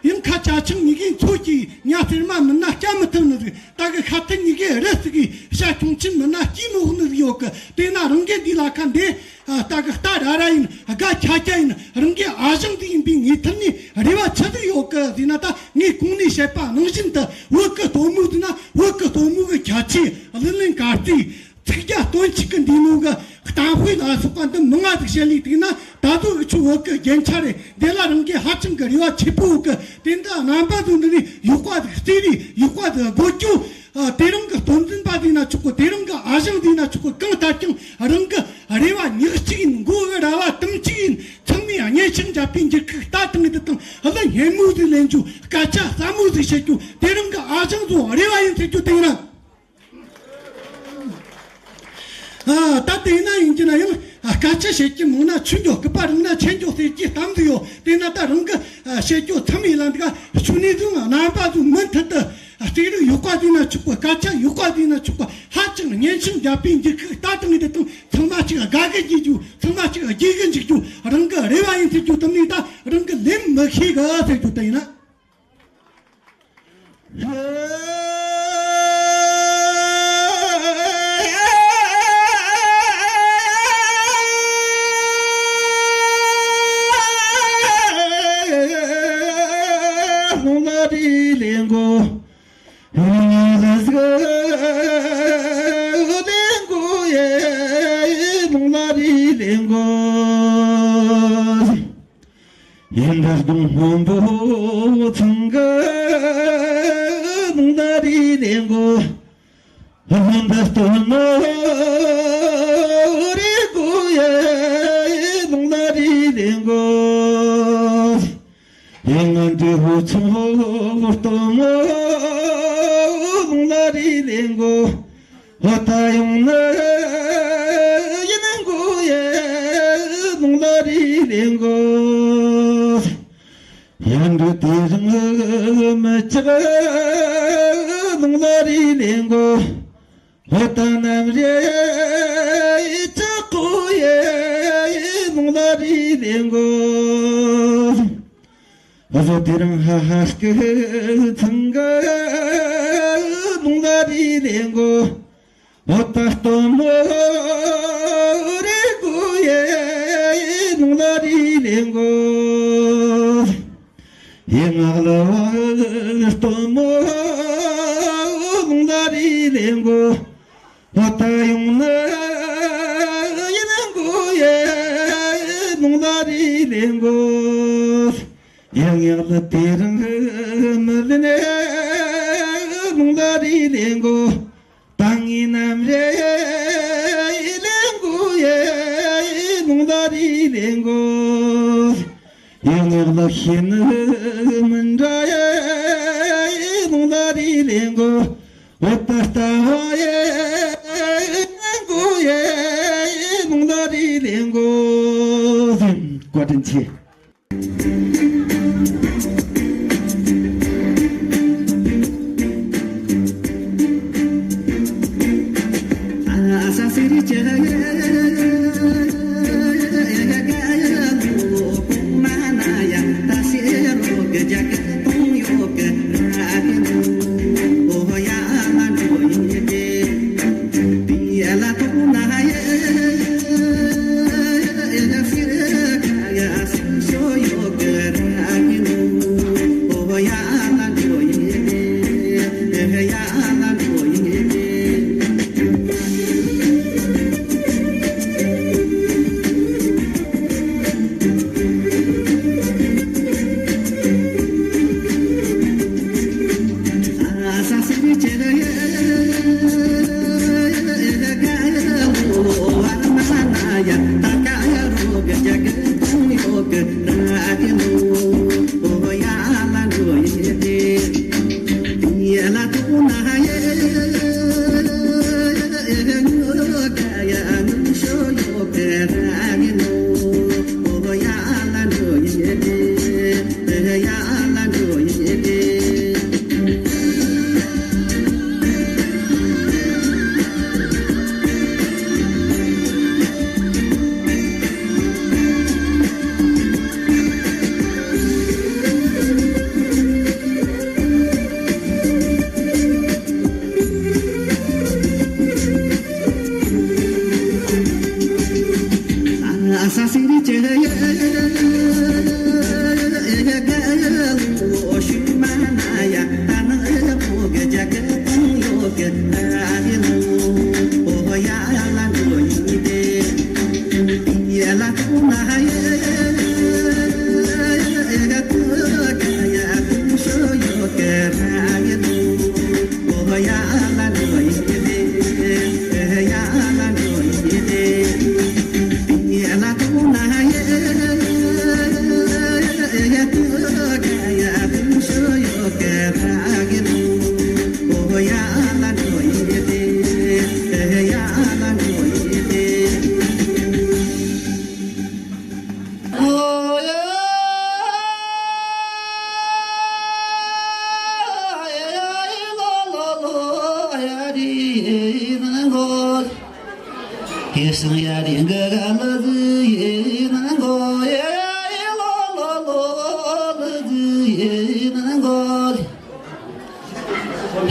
ཡང་ཁ་ཆ་ཆང་གཉིས་ཀའི་མཚོ་སྐྱེས། ཉ་སེར་མ་མིན་ན་སྐྱ་མི་ཐུབ་ནི་ཟིག་ད་གི་ཤ་ཐུར་གཉིས་ཀའི་རི་ཟིག་གི་བྱ་ཁྱུང་ཆེན་མིན་ན་སྐྱེས་མི་འོག་ནི་ཟིག་ཡོད་གི། དེས་ན་རང་གི་འདི་ལ་ཁ་འདི། ཨ། ད་གི་རྟ་ར་ར་ཡིན། སྒ་ཁྱ་ཁྱ་ཡིན། རང་གི་ཨ་ཞང་ཟིག་ཡིན་པའི་ངེས་ཐབས་ནས་རེ་བ་ཆི་ཟིག་ཡོད་གི་ཟེར་ན། ད་ངས་གོང་ནས་བཤད་པ་ནང་བཞིན་དུ་བོད་གི་སྟོན་མོ་ཟེར་ན་བོད་གི་སྟོན་མོ་གི་ཁྱད་ཆོས། གླུ་ལེན་གར་རྩེད། ཚིག་རྒྱ་སྟོན་ཆོག་གི་འདི་ནོ་གི་གཏམ་དཔེ་ལ་སོགས་པ་འདི་མང་ང་ཟིག་བཤད་ལས་བཏུག་ན། ད་དུང་འུ་ཆོ་བོད་གི་རྒྱན་ཆ་རེད། འདི་ལ་རང་གི་ཧ་ཅང་གི་རེ་བ་ཆེ་པོ་ཡོད་གི། དེ་འདྲ་རྣམ་པ་ཚོ་འདི་ནས་ཡག་པ་ཟིག་རྩེ་རེས་ཡག་པ་ཟིག་དགོད་རྒྱུ། ཨ། དེ་རིང་གི་སྟོན་འཛིན་པ་ཟེར་ན་ཆོག་གི། དེ་རིང་གི་ཨ་ཞང་ཟེར་ན་ཆོག་གི། གང་ལྟར་ཀྱང་རང་གི་རེ་བ་ཉག་གཅིག་ཡིན། མགོ་གི་ར་བ་དུམ་གཅིག་ཡིན། ཚང་མས་སྙན་ཞིང་འཇེབས་པའི་འགྱུར་ཁུག་ལྟ་བཏང་ངེ་དེ་དང་གླུ་སྙན་མོ་ཟིག་ལེན་རྒྱུ། སྐད་ཆ་ཟབ་མོ་ཟིག་བཤད་རྒྱུ། དེ་རིང་གི་ཨ་ཞང་ཚོ་རེ་བ་ཡིན་ཟེར་རྒྱུ་དེ་ཡིན་ན། ཨ། ད་དེ་ན་ཡིན་གྱི་ན་ཡང་། ཨ། སྐད་ཆ་བཤད་རྒྱུ་མང་ན་ཆུ་མགྱོགས། སྐུད་པ་རིང་ན་ཆེ་མགྱོགས་ཟེར་རྒྱུ་གཏམ་དེ་ཡོད། དེ་ན་ད་རང་གི། ཨ། བཤད་རྒྱུ་མཚམས་ཡིན་ལ་འདི་ག་ཆུ་ནས་བཟུང་རྣམ་པ་ཚོ་མུ་མཐུད་དུ། ཨ། རྩེད་རིགས་ཡག་པ་ཟེར་ན་ཆོག་གི། སྐད་ཆ་ཡག་པ་ཟེར་ན་ཆོག་གི། ཧ་ཅང་སྙན་ཞིང་འཇེབས་པའི་འགྱུར་ཁུག་ལྟ་བཏང་ངེ་དེ་དང་ཚང་མ་གཅིག་དགའ་གི་འཇུག་རྒྱུ། ཚང་མ་གཅིག་དགྱེས་གི་འཇུག་རྒྱུ། རང་གི་རེ་བ་ཡིན་ཟེར་རྒྱུ། དེ་ནས་ད་རང་གི་ལན་མི་ཤེས་གི་ཟེར་རྒྱུ་དེ་ཡིན་ན། ཡིན་འདིར་གདོང་སྔོན་པོ་ཚང་གི་ནང་ན་རི་ལེན་གོ། སྔོན་འདིར་སྟོན་མོ་རི་གོ་ཡེ་ནང་ན་རི་ལེན་གོ། ཡིན་ང་འདི་ཧུ་ཚོ་སྟོན་མོ་ནང་ན་རི་ལེན་གོ། ཧོ་ད་ཡོང་ན་ཡིན་གོ་ཡེ་ནང་ན་རི་ལེན་གོ། ཡང་འདི་དེ་རིང་མི་ཆགས་ནང་ན་རི་ལེན་གོ། ཧོ་ད་ནམ་རེ་ཆགས་གོ་ཡེ་ནང་ན་རི་ལེན་གོ། བཟོ་དེ་རིང་ཧ་ཧ་སྐད་ཚང་གི་ནང་ན་རི་ལེན་གོ། འོ་ད་སྟོན་མོ་རེ་གོ་ཡེ་ནང་ན་རི་ལེན་གོ། ཡི་ངག་ལ་བ་སྟོན་མོ་ལུང་ད་རི་ལེན་གོ། བ་ད་ཡོང་ན་ཡི་ནང་གོ་ཡེ་ལུང་ད་རི་ལེན་གོ། ཡི་ངག་ལ་དེ་རང་མི་ལེན་ནས་ལུང་ད་རི་ལེན་གོ། ད་ངའི་རྣམ་རེ་ལེན་གོ་ཡེ་ལུང་ད་རི་ལེན་གོ། ཡང་ངག་ལ་ཤེས་ནི་མི་འདྲ་ཡེ་ལུང་ད་རི་ལེན་གོ། འོ་ད་ལྟ་བ་ཡེ་ལེན་གོ་ཡེ་ལུང་ད་རི་ལེན་གོ། བཀའ་དྲིན་ཆེ།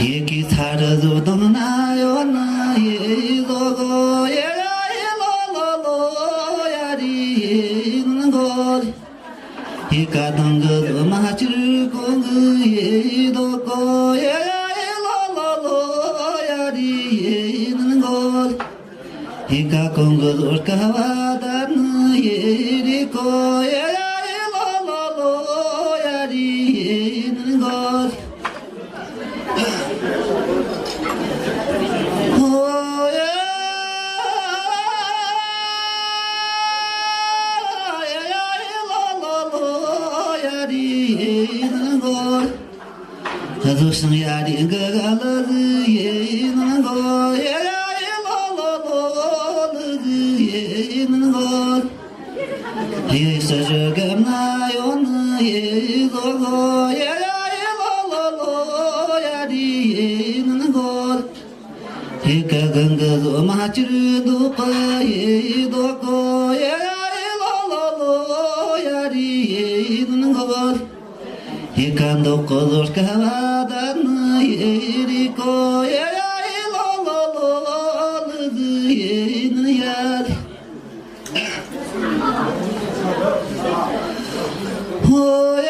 ཡི་གེ་ཚ་རུ་བཟོ་དང་ན་ཡོད་ན་ཡི་བཟོ་གོ་ཡི་ཡི་ལོ་ལོ་ལོ་ཡ་རི་ཡི་ནང་གོ། ཡི་ཀ་དང་གི་བཟོ་མ་ཅིར་གོང་གི་ཡི་བཟོ་གོ་ཡི་ཡི་ལོ་ལོ་ལོ་ཡ་རི་ཡི་ནང་གོ། ཡི་ཀ་གོང་གི་བཟོ་ཀ་བ་ད་ནི་ཡི་རི་གོ་ཡི་ཡི་ལོ་ལོ་ལོ་ཡ་རི་ཡི་ནང་གོ། ཡེ་ས་ཞུ་གམ་ན་ཡོད་ནི་ཡེ་ཟོ་གོ་ཡེ་ཡེ་ལོ་ལོ་ལོ་ཡ་རི་ཡེ་ནི་གོ། ཡེ་ཀ་གང་གི་ཟོ་མ་ཅིར་འདུག་གོ་ཡེ་ཟོ་གོ་ཡེ་ཡེ་ལོ་ལོ་ལོ་ཡ་རི་ཡེ་ནི་གོ། ཡེ་ཀ་འདུག་གོ་ཟོ་ཀ་བ་ད་ནི་ཡེ་རི་གོ་ཡེ་ཡེ་ལོ་ལོ་ལོ་ལི་ཟི་ཡེ་ནི་ཡ་རི། ཧོ་ཡ།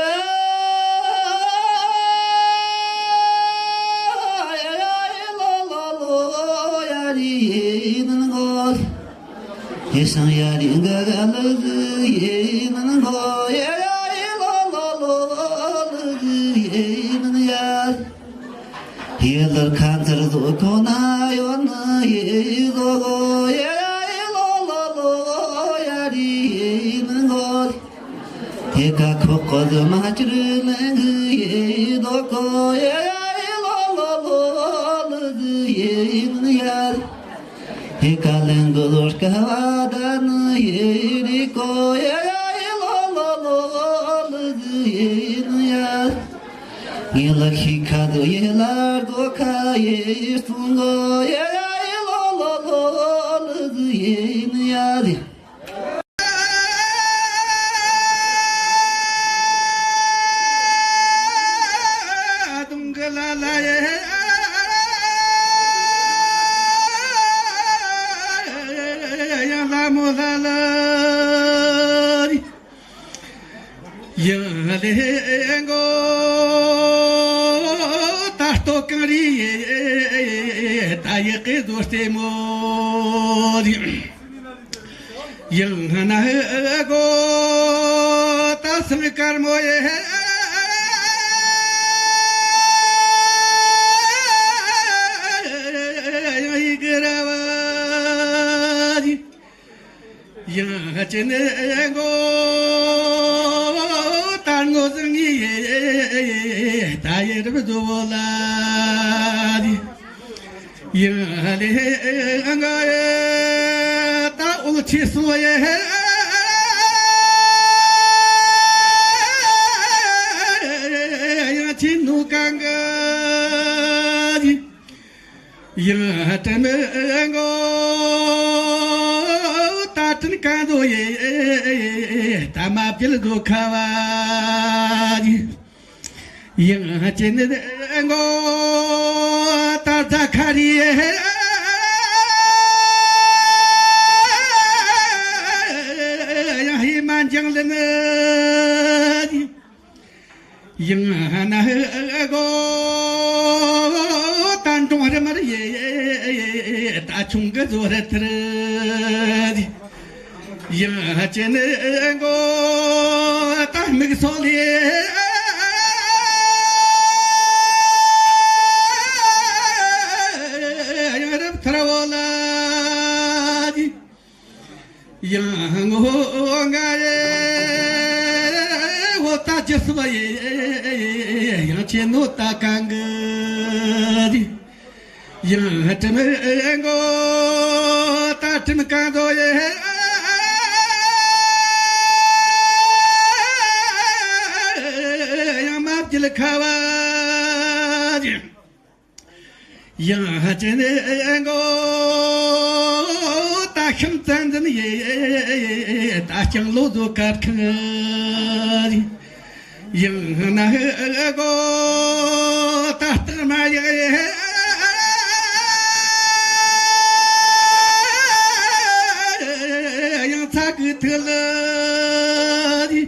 ཡང་ལ་མོ་ལ་ལ་རི། ཡང་ལེ་མགོ་ད་ལྟོ་གངས་རི་ད་ཡི་གེ་བཟོ་རྩེ་མོ་རི། ཡང་ན་མགོ་ད་སེང་དཀར་མོ་ཡི་ཡང་ཡི་གེ་ར་བ་རི། ཡང་ཅི་ནས་མགོ་ད་ངོ་ཟིང་ངི་ད་ཡེ་རབ་རྫོ་བོ་ལ་རི། ཡང་ལེ་ང་ད་འོལ་ཆི་སོ་ཡེ་ཡང་ཆི་ནུ་གང་གི་རི། ཡང་དྲི་མེད་མགོ་ད་དྲིན་གང་དུ་ཡེ་ད་མ་བྱེད་དུ་ཁ་བ་ཡང་ཅི་ནི་མགོ་ད་ད་ཁ་རི་ཡང་ཧི་མ་འཇང་ལི་ནི། ཡང་ན་གོ་ད་འབྲོང་རི་མར་ཡེ་ད་ཆུང་གི་བཟོ་ར་ཐར། ཡང་ཅི་ནི་གོ་ད་མིག་སོ་ལེ་ཡང་རབ་ཐར་བོ་ལ། ཡང་ངོ་ང་ཡེ་འོ་ད་ཅི་སུ་བ་ཡེ་ཡང་ཆེ་ནོ་ད་གང་གི་ཡང་དྲི་མེད་མགོ་ད་དྲིན་གང་དོ་ཡེ་ཡང་མ་བྱེད་ཁ་བ། ཡང་ཅི་ནས་མགོ་ད་ཤིང་ཙན་ཙན་ཡེ་ད་ལྕང་ལོ་ཟོ་ཀར་ཁང་། ཡང་ན་མགོ་ད་སྟག་མ་ཡག་ཡེ་ཡང་ཚ་གི་ཐི་ལི།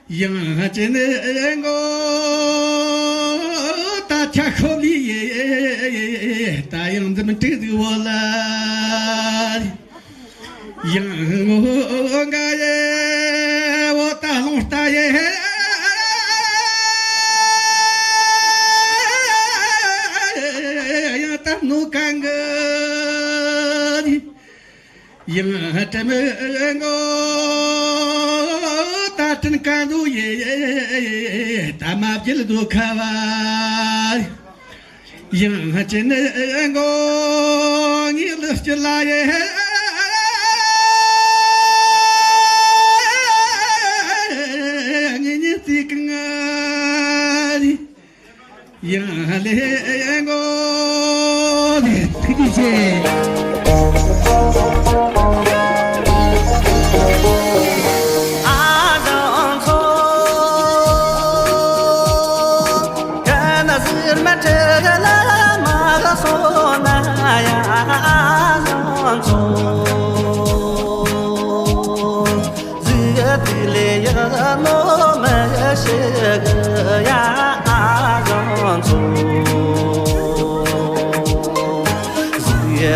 ཡང་ཅི་ནས་མགོ་ད་ཆ་ཤོབ་ལི་ཡེ་ད་ཡང་འཛིམ་དྲུག་ཟིག་བོ་ལ། ཡང་ངོ་ང་ཡེ་འོ་ད་ལོང་ལྟ་ཡེ་ཡང་ད་ནུ་གང་གི། ཡང་དྲི་མེད་མགོ་ད་དྲིན་གང་དུ་ཡེ་ད་མ་བྱེད་དུ་ཁ་བ། ཡང་ཅི་ནས་མགོ་ངའི་ལུས་སྤྱི་ལ་ཡེ་ངའི་ཉིན་རྩིས་གང་ཡང་ལེ་མགོ་ལེ་ཐུགས་རྗེ་ཆེ།